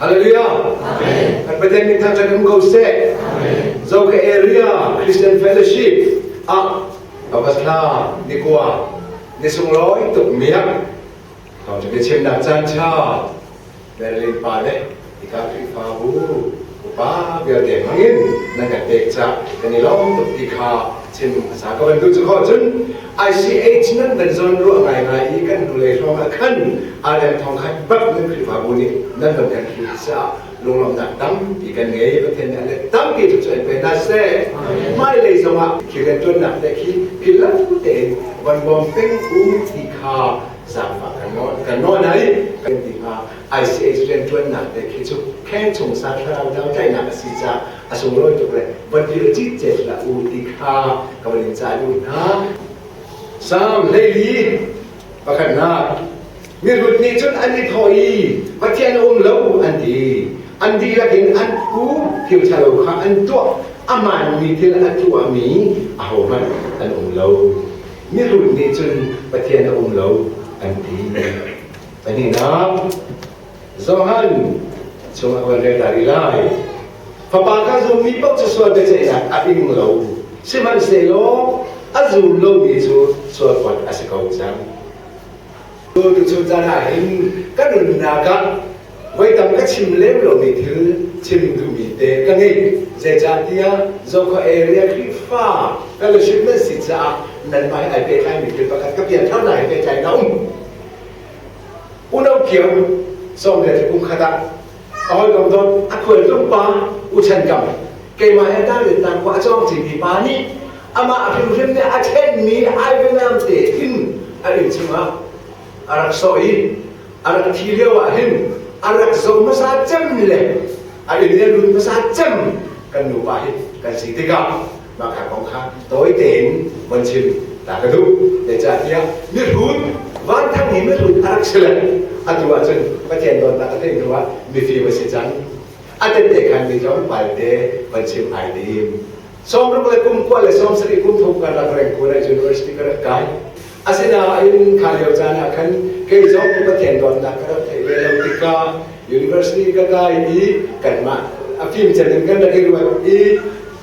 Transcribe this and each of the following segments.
Hallelujah. Amen. Kan Pathian min thangṭhat um ko seh. Amen. Zoka area Christian Fellowship ah August thla ni kua ni sunglawi tuk miak thawngṭha biachimnak caan ṭha Berlin pa le hika Khrihfabu upa vialte hmangin nan kan pek cah kan i lawm tuk ti kha chim hmasa ka van duh cu khawh cun ICH nan van zawn ruah ngaingai i kan hnulei hrawng ah khan RM thong khat bak nan Khrihfabu nih nan van kan hlut caah lunglawmhnak tampi kan ngei. Pathian nih a let tampi cu in pe hna seh. Hmailei zongah khi rianṭuannak te khi philh lo tein van bawm peng u ti kha zaangfah kan nawl kan nawl hna i kan ti hnga. ICH rianṭuannak te khi cu kheng chung sa thlarau tlaihnak a si caah a sunglawi tuk le van dir citcet hlah u ti kha ka van in cah duh hna. Salm 14 pakhatnak. Mihrut nih cun an i thawh i Pathian a um lo an ti. An dihlak in an pu thil ṭhalo kha an tuah, a hmaanmi thil a tuahmi ahohmanh an um lo. Mihrut nih cun Pathian a um lo an ti. Pahnihnak, Johan chungah kan rel ta rih lai. Fapa kha zummi paoh cu sual biaceihnak a ing lo. Sihmanhsehlaw a zum lomi cu sualpawt a si ko cang. Tuchun caan ah hin ka nunnak ah voi tam ka chim lem lomi thil chim duhmi te ka ngei. Zeicahtiah Zokhua area Khrihfa fellowship nan si caah nanmah he ai pehtlaimi thil pakhat ka piantharnak he pehtlai in a um. Unau Kio sawm le kum khat ah a hawikom dawt a khualtlung pa U Chan Kam keimah he tang le tang khua a cawng cimi pa nih amah a hrimhrim nih a ṭhenmi Ivanam te in a inn chungah a rak sawh i a rak thi lio ah hin a rak zo hmasa cem le a inn le lut hmasa cem kan nupa hi kan si tikah mah kha kong kha tawi tein von chim ta ka duh. Zeicahtiah mihrut vanthang hi mihrut a rak si le atu ahcun Pathian dawtnak a theih hnu ah mifim a si cang. A tette khan mi tlawmpal te von chim ai tim. 60 le kum kua le 70 kum thum karlak Rengkun ah university ka rak kai. Asinain kha lio caan ah khan kei zong Pathian dawtnak ka rak theih ve lo tikah university ka kai i kanmah a fim cem in kan rak i ruat i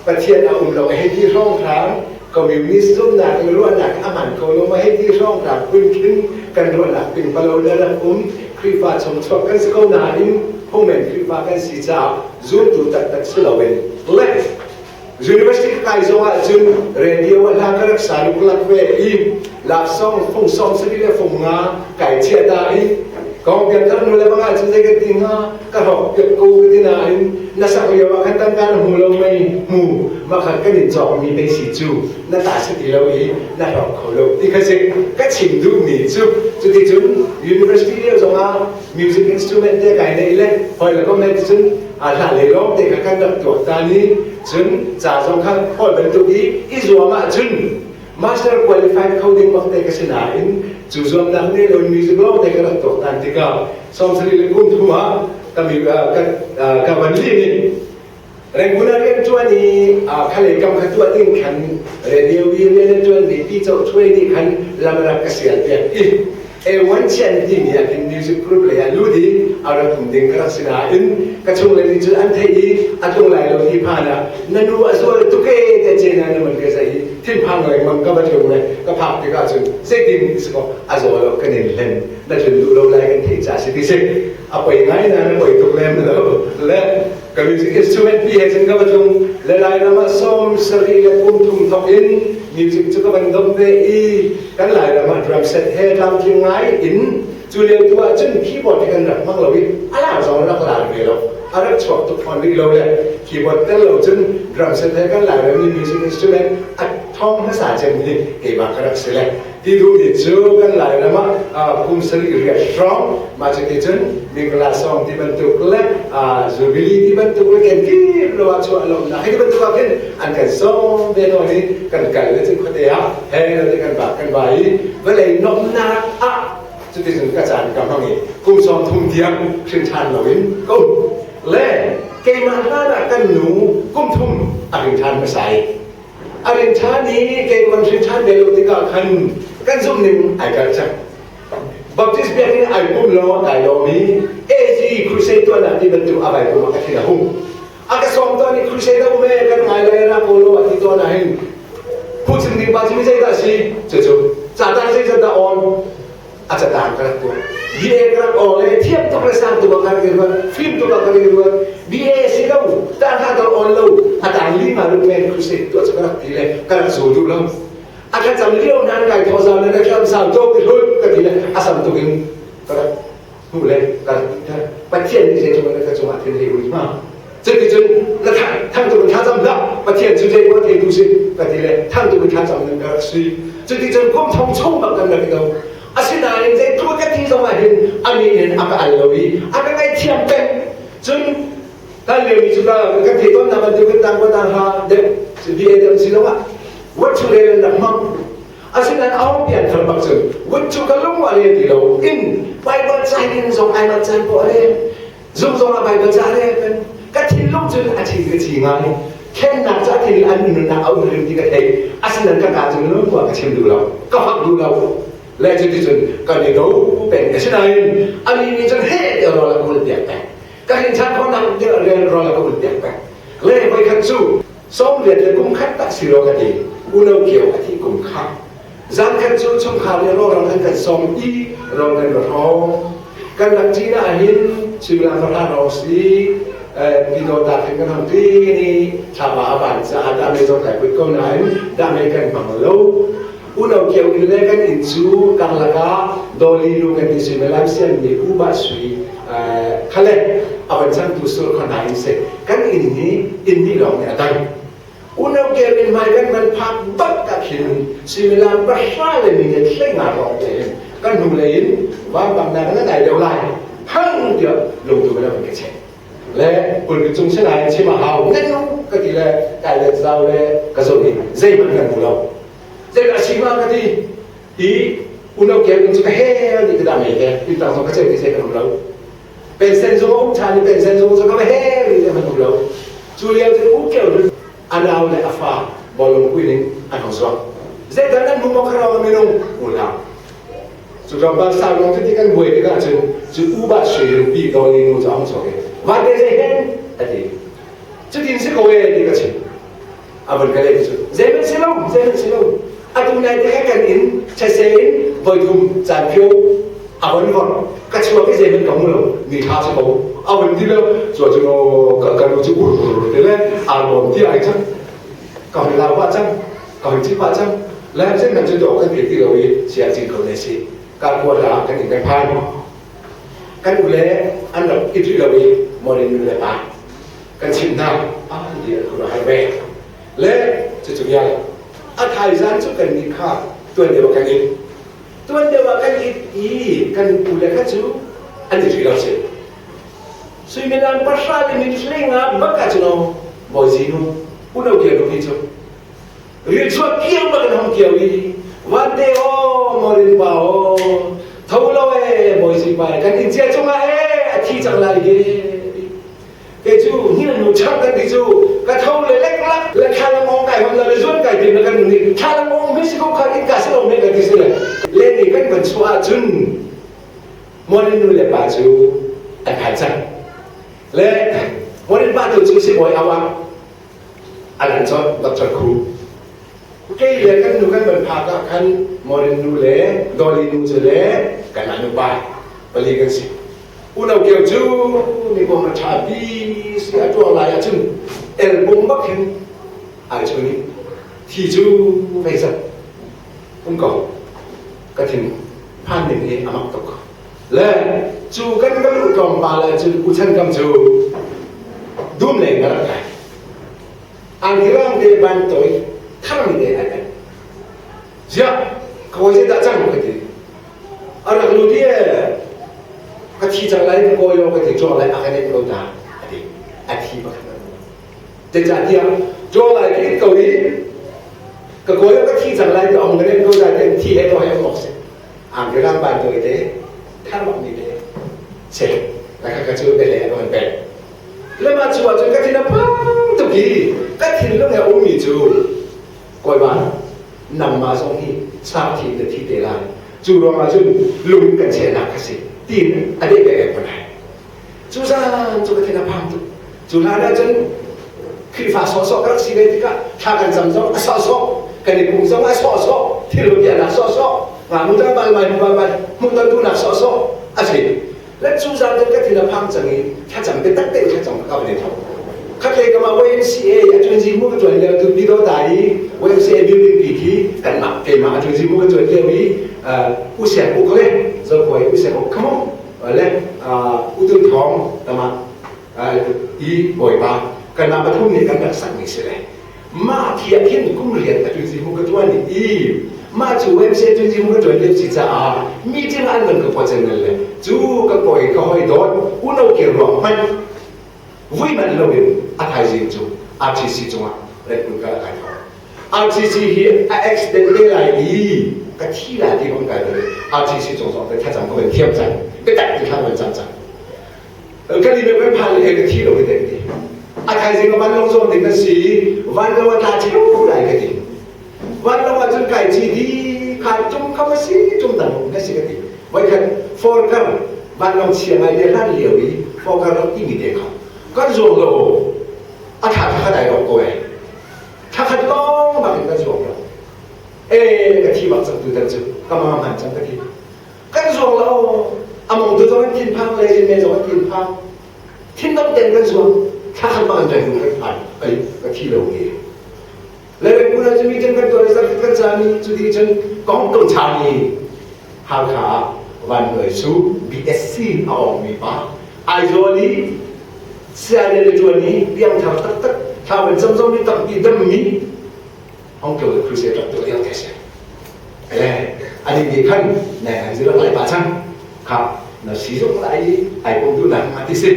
Pathian a um lo a hei ti hrawnghrang communist zumhnak in ruahnak a hman ko lo ma hei ti hrawnghrang phun khin kan ruahnak pingpalo le rak um. Khrihfa chung chuak kan si ko nain phungmen Khrihfa kan si caah zumtu taktak si loin le university ka kai zong ahcun radio a hla ka rak sa luklak ve i laksawng fung sawm sarih le fung nga kai chiah ta i kong pianthar nu le bang ahcun zei kan ti hnga? Ka hlawk piak ko ka ti nain na sak lio ah khan tangka na hmu lo mei hmu mah kha kan in cawkmi pei si cu na ta si ti lo i na hlawk kho lo ti kha si ka chim duhmi cu. Cuticun university lio zongah music instrument te kai neih le hawi le kom he cun hla le lawng te kha kan rak tuak ta ni cun ca zong kha hawi bantuk i i zuam ahcun master qualified kho ding bak te ka si nain cu zuamnak nih lo music lawng te ka rak tuak tan tikah 30 le kum thum ah ka mi ka van li nih Rangoon ah rian ṭuan i khalei kam kha tuah ding khan radio i rian a ṭuanmi Pi Cho Ṭhuai nih khan lam rak ka sial piak i A1 Chian timi ah khin music group lei ah lut i a rak um ding ka rak si nain ka chung le nih cun an theih i a tlung lai lo ti phan ah na nu a zual tuk e te ce na na man ka zai i thinphang lengmang ka va tlung le ka phak tikah cun zeitin si kaw a zaw lo kan in hlen na tlun duh lo lai kan theih ca si ti si a poi ngai na na poi tuk lem lo le ka music instrument pi he cun ka va tlung le Lairam ah 73 le kum thum thok in music cu ka van dom ve i kan Lairam ah drum set he tlamtling ngai in cu lio tu ah cun keyboard hi kan rak hmang lo i a lar zong rak lar ve lo, a rak chuak tuk fawn rih lo le keyboard tel lo cun drum set he kan Lairam i music instrument a thong hmasa cem hi keimah ka rak si le ti duhmi cu kan Lairam ah kum sarih riat hrawng mah cu ti cun Mingla song ti bantuk le Jubilee ti bantuk le kenkip lo ah chuah lawmnak hi ti bantuk ah khin an kan sawm ve tawn i kan kal le cun khuate ah he te kan bak kan vai i vawlei nomnak ah cuticun ka caan ka hmang i kum 30 tiang hrin ṭhan loin ka um le keimah hlan ah kan nu kum thum a hrin ṭhan hmasa i a rin ṭhan i kei kan hrin ṭhan ve lo tikah khan kan zumh ning ai kal cang. Baptist biakinn ai pum lo kai lomi AG Christian. Crusade tuahnak ti bantuk a Bible ah ka thin a hung. A ka sawm tawn i crusade a um e kan ngai lai ra ko lo a ti tawn ah hin phuchim ding pa cu zeidah si cucu catang zeizat dah on a catang ka rak tuah BA ka rak awng le thiam tuk le sang tuk ah ka rak i ruat fim tuk ah ka rak i ruat BA si lo tang hla dor on lo a tang li ma lu men crusade tuah cu ka rak ti le ka rak zul duh lo a ka cam lio nan kai thaw zau le na tlam sau tuk ti hlut ka ti le a sam tuk in ka rak hnu le ka Pathian nih zei cung ka cungah thil hei ui ma cuticun na thang tuk in thlacam hlah Pathian cu zei maw theitu si ka ti le thang tuk in thlacam nan ka rak si cuticun kum thong chung bak kan rak do asinain zei tluk ka ti zong ah hin ani in a ka al lo i a ka ngaihthiam peng cun kan lio mi cu ka kan thei tawn na bantuk kan tang ko tang ha deuh BA deuh si lo ah what chu rel an rak hmang Asinain a pian thar bak cun vut cu ka lung a le ti lo in Bible ca in zong ai manh caan pawh le zung zong ah Bible ca le kan ka thinlung cun a thi ka chi ngai thlennak ca thil an nunnak a um rim ti ka thei asinain ka ka cun lung ka chim duh lo ka fak duh lo le cuti cun kan i do peng asinain ani nih cun he tiah rawl a ka hun piak peng ka hin chan khawhnak rawl a ka hun piak peng le voikhat cu 80 le kum khat tak si lo ka ti uno kio a thi kum kha zan khat cu chungkhar le rawlrang an kan sawm i rawng kan va hrawng kan rak ci ah hin suimilam pahra rawng si pino ta khin kan hong ti ni thlapa a van caah dahmei zong kai put ko nain dahmei kan hmang lo uno kio in le kan inn cu karlak ah doli nu kan ti suimilam sian mi u ba sui khale a van changtu sur khona in se kan inn hi inn nih lawng nih a dang unau kel in hmai kan van phak bak ka khin suimilam 10 le minute 15 lawng te hin kan hnu lei in vampang na kan dai deuh lai hang tiah lungtu ka van ka chek le pulpit cung sinai chim a hau nan nu ka ti le kai le zau le ka zo hi zeihmanh kan hmu lo zei a si ma ka ti i unau kel in cu ka hel ti ka dah mei he in tang zong ka chek ti se kan um lo Pensen zong a um ṭhan i pensen zong cu ka va he rih le hmanh um lo. Cu lio cu u keu rin a nau le a fa bawlung pui ning an hong zuang. Zeidah nan hmu maw kha minung hmu hlah. Cu tlawmpal sau lawng cu ti kan buai tikah cun cu u ba sui rupi dawli nu cu a hong chuak i vate zei hen a ti. Cutin si ko e ti ka chim. A vun ka leh cu zeihmanh si lo zeihmanh si lo. Atu nai te kha kan inn chese in voithum caan phio a von vorh ka chuak i zeihmanh ka hmu lo mi ṭha si ko a vun ti lo cu cu ka ka nu cu ur ur te le aa lawm ti ai cang ka hoi lau pah cang ka hoi cik pah cang le zeihmanh cu dawh kan thei ti lo i sia cin ko ne si ka kua hla kan in kan phan kan u le an rak i lo i morin nu le pa kan chimh hna ah ti an khuaruah har ve le cucu bia a thaizan cu kan nih kha tuan deuh kan in tuan deuh ah kan it i kan pu le kha cu an i ri lo si suimilam 10 le minute 15 bak ah cun bawi zinu uno kia nu hi cu ril chuak kiau bak in hong kiau i vante o morin pa o tho lo e bawi zi pa kan in cia cungah e a thi cang lai hi Kei cu hngilnu chang kan ti cu ka tho le leklak le thlalangawng kai hon le zuan kai tim kan nih thlalangawng hi si ko kha in ka si lo me kan ti si le le nih kan van chuah ahcun morin nu le pa cu an hai cang le morin pa tu cu si bawi awa alan chon Dr. Khu kei le kan nu kan van phak ah khan morin nu le Dolly nu cu le kan nu pa pali kan si Unau keu cu mi kong a ṭha pi si a tuah lai ahcun elbung bak hin ai chun i thi cu vei zat um ko ka thin phan ding hi a mak tuk le cu kan va luh tlawmpal ahcun u chan kam cu dum lei na rak kai angirang te ban toi tharmi te ai kai ziah ka hawi zeidah cang ka ti A rak lut i ka thi cang lai ka kawi ka ti caw lai a kan ko ta a ti a thi pakhat zeicahtiah caw lai ka it ko i ka kawi ka thi cang lai ti ong ka ko ta ti thi he to he mok si ang ke ram ban toi te thar bak mi te se la ka ka chu be le an pek le ma chu ah cun ka thin a phang tuk i ka thinlung he um mi cu kawi nangmah zong hi sak thi na thi te lai cu ruangah cun lung kan chehnak kha si tiin a deh ve ko lai. Cu zan cu ka thin a phang tuk. Cu hlan ahcun Khrihfa sawhsawh ka rak si ve tikah thla kan cam zong a sawhsawh, kan i pum zong a sawhsawh, thil piahnak sawhsawh, ngaknu tlangval mai hmuh hmuhton duhnak sawhsawh a si. Le cu zan cun ka thin a phang cang i thlacam biatak tein thlacam ka van i thawk. Khatlei kam ah YMCA a ṭuanzi mu ka ṭuan lio tu Pyidawta i YMCA building pi khi kanmah keimah a ṭuanzi mu ka ṭuan lio i U Siang Uk le Zokhua i U Siang Uk kha mu le U Tun Thawng tamah i bawipa kanmah pathum nih kan rak sakmi si le mah thi ah khin kum rian a ṭuanzi mu ka ṭuan i mah cu YMCA ṭuanzi mu ka ṭuan lio si caah meeting an van ka kuat cang le cu ka kawi ka hoi dawt uno ke ruang hmanh vui manh loin a thaizing cu RTC cungah Red Bull kal a kai thawk. RTC hi a accident te lai i ka thi lai ti bang kai le RTC cung zong te thlacam ka van thiam cang biatak ti thla van cam cang kan i kan phan le ka thi lo te ti a thaizing a vanlawng zawn ding kan si vanlawng a tla theu lai ka ti vanlawng ah cun kai ci di kha tum kha ma si tum dang na si ka ti voikhat forkar vanlawng chia ngai te hlan lio i forkar rak timi te kha kan zuang lo a thla thla dai rok ko e thla khat lawng bak in kan zuang lo e ka thi bak cang tu tan cu ka ma man cang ka ti kan zuang lo among tu zong an thin phang le zin me zong an thin phang thin dong ten kan zuang thla khat bak an dai kan phan ai ka thi lo e le kuna cu mi kan tuah zar kan cani cu ti cun kong ko chani Halkha ah Van Hnuai Su BSc a awng mi pa Aizawl i sianginn le tuan i piangthar taktak thlavan cam zong ni tampi dam mi hong ko le crusade rak tuah lio te si eh ani nih khan ne han zira lai pa chang kha na si zong lai i ai pom du nak ma ti si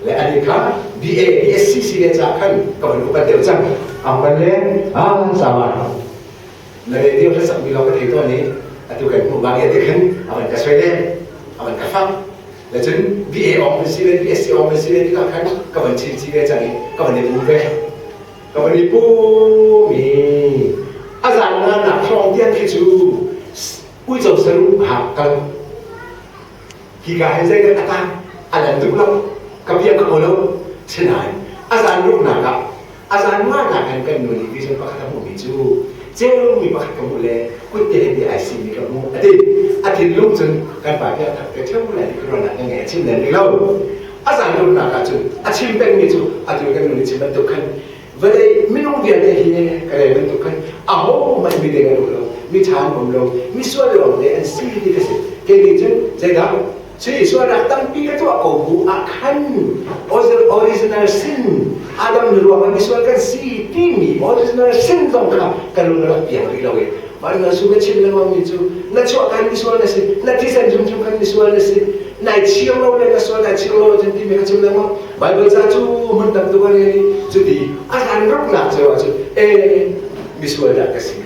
le ani kha BA BSc si le cha khan ka van upat deuh cang ang ban le ah sama na radio hla sak mi lawng ka thei tawn i atu kan hmuh bang te khan avan ka soi le avan ka fak le cun BA ong si le BSc ong si le tikah khan ka van chim chi ve cang i ka van i bu ve ka van i pu mi a zan na nak hrawng tiang khi cu uico saru hak kal hi ka he zei dah a tang a lan duh lo ka bia ka lo sinain a zan ruknak ah a zan nganak in kan nu nih vision pakhat a hmuhmi cu ceumi pakhat ka hmuh le kutte he ti ai simi ka hmuh a ti a thinlung cun kan pa bia that ka ṭheu lai ti ruahnak ka ngei a chim len rih lo a zan ruknak ah cun a chim pengmi cu atu kan nu nih chim bantuk khan vawlei minung vialte hi ka rel bantuk khan ahohmanh mi ding an um lo mi ṭha an um lo mi sual lawng te an si ti ka si kei nih cun zeidah si sualnak tampi ka tuah ko bu ah khan original sin Adam ruang ah misual kan si timi original sin zong kha ka lung rak piang rih lo i van na su ka chim lengmang mi cu na chuah kan misual na si na thisen hrimhrim kan misual na si nai chir lo le na sual nai chir lo cun timi ka chim lengmang Bible ca cu hmun tam tuk a rel i cuti a hlan ruknak cu ahcun e misual dah ka si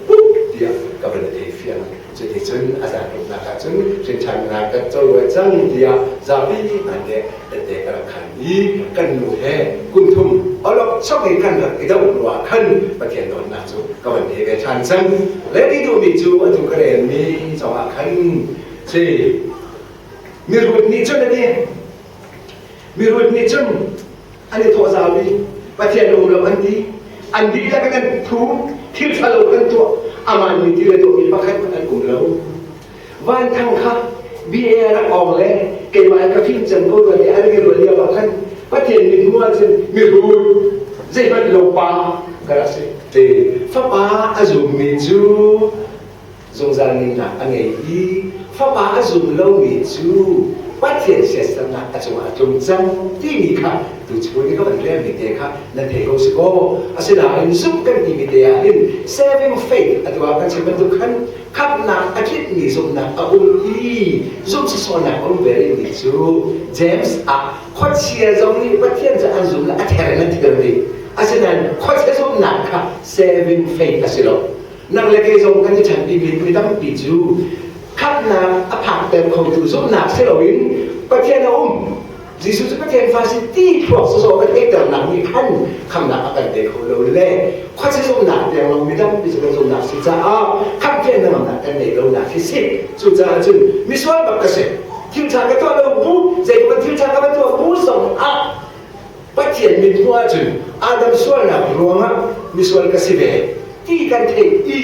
pup tiah ka van thei fiang cuti cun a zan ruknak ahcun hrinṭhannak kan co cang tiah zapi hna nih tette ka rak khan i kan nu he kum thum olok chok in kan rak i doh hnu ah khan Pathian dawtnak cu ka van thei ve ṭhan cang le ti duhmi cu atu ka relmi zongah khan si mirut nih cun a ti Mirut nih cun an i thawh zau i Pathian um lo an ti. An dihlak in an thu, thil ṭhalo kan tuah, aman mi thil a tuahmi pakhat hmanh an um lo. Vanthang kha BA rak awng le keimah ka fim cem ko rua ti an i ruah lio ah khan Pathian mithmuh ahcun mirut zeihmanh lo pa ka rak si. Te fapa a zummi cu zungzal nunnak a ngei i fapa a zum lomi cu Pathian siasernak a cungah a tlung cang timi kha tuchun i ka van relmi te kha nan thei ko si kaw asinain zumh kan timi te ah hin saving faith atu ah kan chim bantuk khan khamhnak a tlitmi zumhnak a um i zumh sawsawnak a um ve rihmi cu James ah khuachia zong nih Pathian cu an zum le a ther in an thir dih asinain khuachia zumhnak kha saving faith a si lo Nang le kei zong kan i ṭhanpi mi tampi cu khamhnak a phakter khotu zumhnak si loin Pathian a um. Jesuh cu Pathian fa si ti thluak sawsawh kan theihternak nih khan khamhnak a kan pe kho lo le khuachia zumhnak tiang lawng mi tampi cu kan zumhnak si caah khamhfian hnangamnak kan neih lonak hi si. Cucaah cun misual bak ka si. Thil ṭha ka tuah lo bu, zeitluk thil ṭha ka va tuah bu zong ah Pathian mit hmuh ahcun Adam sualnak ruangah misual ka si ve ti kan theih i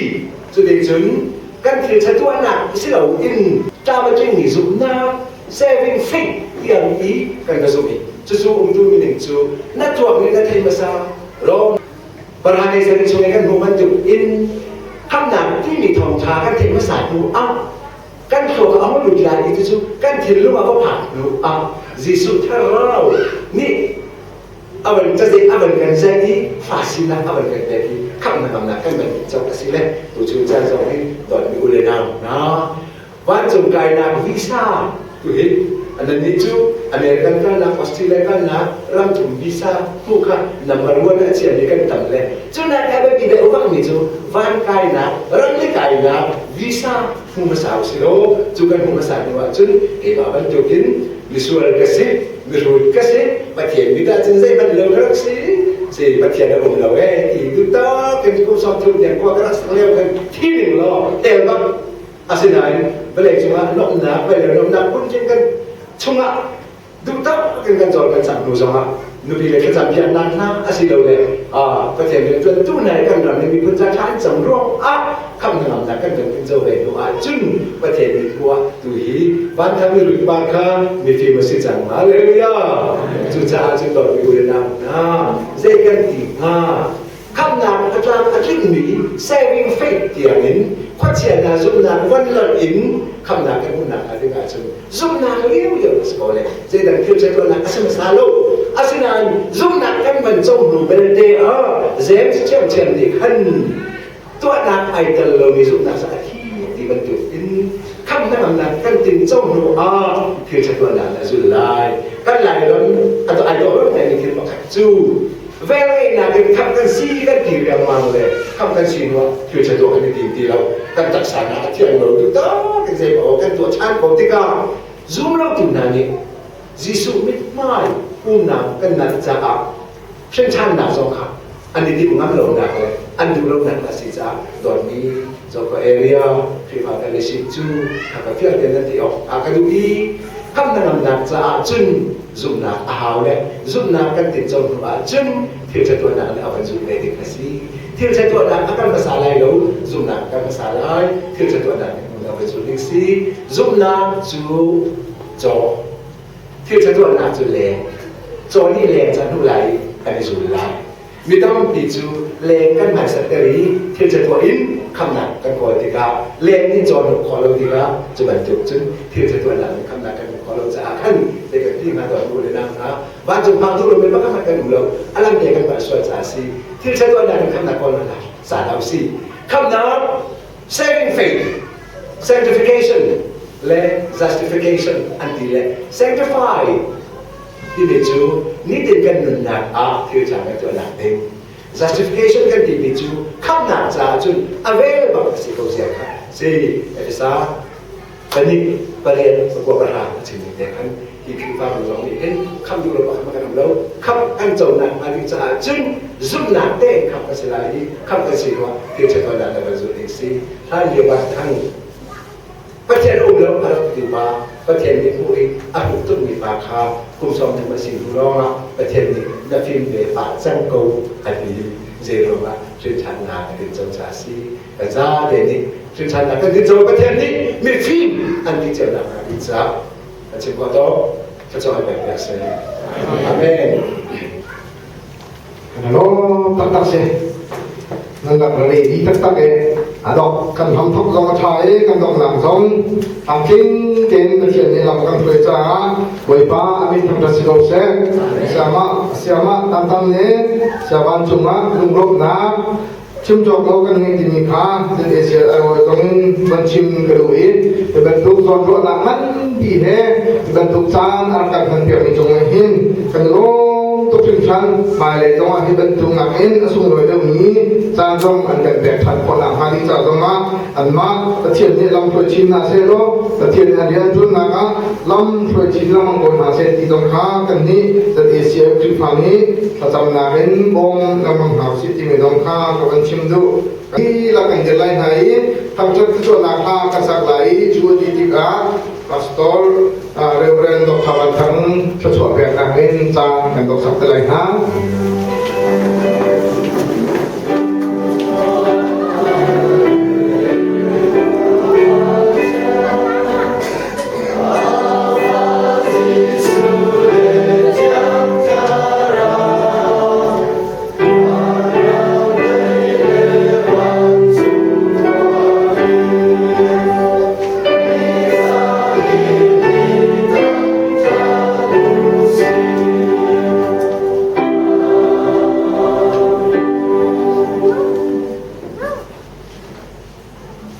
cuticun kan thil ṭha tuahnak si loin tlam a tlingmi zumhnak saving faith tiang i kan va zumh i cucu umtu mining cu na tuak nih na thei hmasa Rom Paradise kan chung i kan hmuh bantuk in khamnak timi thawngṭha kan theih hmasa hnu ah kan thluak a hung lut lai i cucu kan thinlung a va phak hnu ah Jesuh thlarau nih a van cazei a van kan zeih i fa sinak a van kan pek i khamhnak ngamnak kan van co a si le tuchun caan zong hi dawtmi u le nau hna vancung kainak visa tu hi nannih cu American kalnak Australia kalnak ramthum visa hmuh kha number one a chiami kan tam le cunak a biapi deuh bakmi cu van kainak ramli kainak visa hmu hmasa u si law cu kan hmu hmasa hnu ahcun keimah bantukin misual ka si mihrut ka si Pathian mit ahcun zeihmanh lo ka rak si si Pathian a um lo ee ti duhtak in kum sawm thum tiang khua ka rak sak lio khan thi ning law tel bak. Asinain vawlei cungah lawmhnak vawlei lawmhnak phunkin kan chungah duhtak in kan cawl kan cang hnu zongah nupi le thlacam piaknak hna asilole Pathian rianṭuantu hna kan ram le miphun ca ṭha an cam ruangah khamh hnangamnak kan kan tinco ve hnu ahcun Pathian nih khua tu hi vanthang i rutpa kha mifim a si cang. Hallelujah! Cucaah cun dawtmi u le nau hna, zei kan ti hnga? Khamhnak a tlam a tlingmi saving faith tiangin khuachia hna zumhnak von lonh in khamhnak kan hmuhnak hnga ding ahcun zumhnak liau a si ko le zeidang thil tuahnak a si hmasa lo. Asinain zumhnak kan van co hnu belte ah James ṭhiamṭhiam nih khan tuahnak ai tel lomi zumhnak cu a thi ti bantuk in khamh hnangamnak kan tin co hnu ah thil ṭha tuahnak a zul lai. Kan Lairam a ai dawh lo ngaimi thil pakhat cu velngeihnak in khamh kan si kan ti riangmang le khamh kan si hnuah thil ṭha tuah kan i tim ti lo. Kan taksa hna a thiang lo tu tak in zeipaoh kan tuah ṭhan ko tikah zum lotu hna nih Jesuh mithmai umnak kan nanh caah hrinṭhannak zong kha an i timh ngam lonak le an duh lonak a si caah dawtmi Zoka area Khrihfa fellowship cu ka fial te nan ti awk a ka duh i khamh hnangamnak caah cun zumhnak a hau le zumhnak kan tinco hnu ah cun thil ṭha tuahnak nih a van zulh ve ding a si. Thil ṭha tuahnak a kan hmasa lai lo, zumhnak a kan hmasa lai. Thil ṭha tuahnak nih a van zulh ding si. Zumhnak cu caw thil ṭha tuahnak cu leng caw nih leng ca hnu lai i kan i zul lai. Mi tampi cu leng kan hmaisat ter i thil ṭha tuah in khamhnak kan kawl tikah leng nih caw hmuh khawh lo tikah cu bantuk cun thil ṭha tuahnak in khamhnak kan hmuh khawh lo caah khan zei kan ti hnga tuah u le nau hna vancung phang duh lomi pakhat kan um lo a lam te kan palh sual caah a si. Thil ṭha tuahnak in khamhnak kawl hna sa hlah u sih. Khamhnak saving faith, sanctification le justification an ti le sanctify timi cu nitin kan nunnak ah thil ṭha kan tuahnak ding. Justification kan timi cu khamhnak caah cun a vel bak a si ko zia kha si. Efesa 2 8 9 10 a chim te khan hi Khrihfabu zong nih hin khamh duh lo pakhat kan um lo. Khamh kan conak hnga ding caah cun zumhnak tein khamh kan si lai i khamh kan si ruah thil ṭha tuahnak le van zulh ding si. Hlan lio ah thang Pathian um lo a rak ti pa Pathian nih hmuh i a hruk tukmi pa kha kum 30 a si hnu lawngah Pathian nih na fim ve pah cang ko a ti. Zei ruangah hrinthannak a tinco caah a si. Ka za te nih hrinthannak kan tinco Pathian nih mifim an ti cionak hnga ding caah a chim khawh to thluachuah kan pek piak seh. Amen. Kan lawm taktak si. Nan rak re di taktak e. A dok kan hlam thok zong a tha i kan donghnak zong tlamtling tein Pathian nih lam kan hruai caah Bawipa a min thangṭhat si ko seh. Siama siama tamtam le siavan cungah lunglawmhnak chim cawk lo kan ngei timi kha nan Asia zong in van chim ka duh i hi bantuk zawnruahnak nganpi he hi bantuk caan a rak kan hmanpiakmi cungah hin kan lawm tuk hringhran. Hmailei zongah hi bantuk nakin a sunglawi deuhmi caan zong an kan pek ṭhan khawh nakhnga ding ca zongah anmah Pathian nih lam hruai chin hna seh law Pathian nih a rian ṭuannak ah lam hruai chin lengmang ko hna seh ti zong kha kannih ZACF Khrihfa nih thlacamnak in bawm lengmang hna usih timi zong kha ka van chim duh. Hi lak kan dir lai hna i thangṭhat thluachuahnak hla kan sak lai i cu a dih tikah. Pastor Reverend Dr. Van Thang thluachuah peknak in caan kan dok sak te lai hna.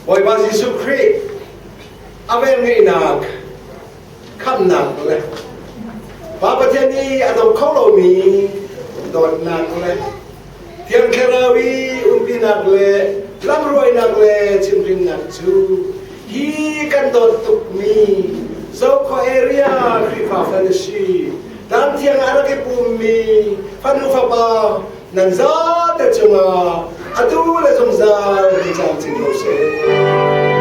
Bawipa Jesuh Khrih a velngeihnak khamhnak le Pa Pathian i a dong kho lomi dawtnak le Thiang Thlarau i umpinak le lamhruainak le chimhrinnak cu hi kan dawt tukmi Zokhua area Khrihfa Fellowship Tlangthiang ah a rak i pummi fanu fapa nan zate cungah atu le zungzal in camcin ko seh.